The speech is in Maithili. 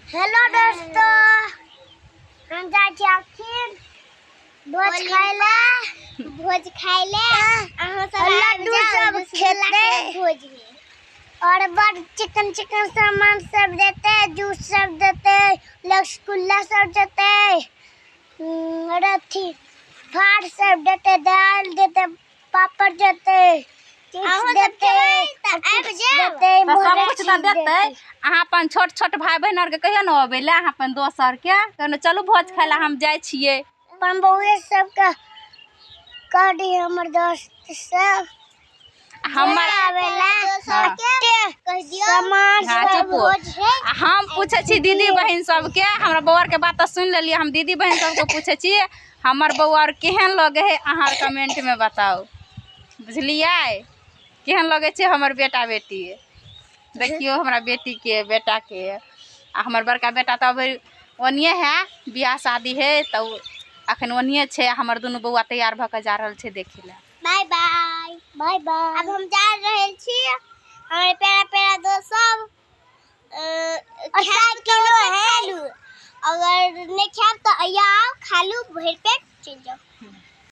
हेलो दोस्तों, हम जाइ छी अखन भोज खाय ले। भोज खाय ले अहाँ सब लड्डू सब खेतै भोज में और बड़ चिकन चिकन सामान सब देतै, जूस सब देतै, रसगुल्ला सब देतै, और अथी भात सब देतै, दालि देतै, पापड़ देतै, चिप्स अहाँ सब देतै, खेबै तऽ आबि चिप्स जायब। देतै, तऽ सब बहुत कुछ तऽ चीज देतै। देतै। अहाँ अपन छोट छोट भाय बहिन आरके कहियौ ने अबै लए, अहाँ अपन दोस्त आरके कहियौ ने चलू भोज खाय लए, हम जाइ छियै। अपन बौए सबके कह दी, हमर दोस्त सब हमर आवेला। हाँ। कहि दियौ। सामान हाँ, सब चुप। भोज है। आ हम पूछै छी दीदी बहिन सबके, हमरा बौआ आरके बात तऽ सुनि लेलियै, हम दीदी बहिन सबके पूछै छी हमर बौआ आर केहन लगै है, अहाँ कमेंटमे बताउ, बुझलियै? केहन लगै छै हमर बेटा बेटी? देखियौ हमरा बेटीके बेटाके। आ हमर बड़का बेटा तऽ अभी ओनिए है, बियाह शादी है तऽ ओ अखन ओनिए छै। हमर दुनू बौआ तैयार भऽ कऽ जा रहल छै देखै लए। बाय बाय। बाय बाय। अब हम जा रहल छी। हमर प्यारा प्यारा दोस्त सब और खायब साइकिलो तऽ है। खालू, अगर नहि खायब तऽ आउ खालू, भरि पेट चलि जाउ।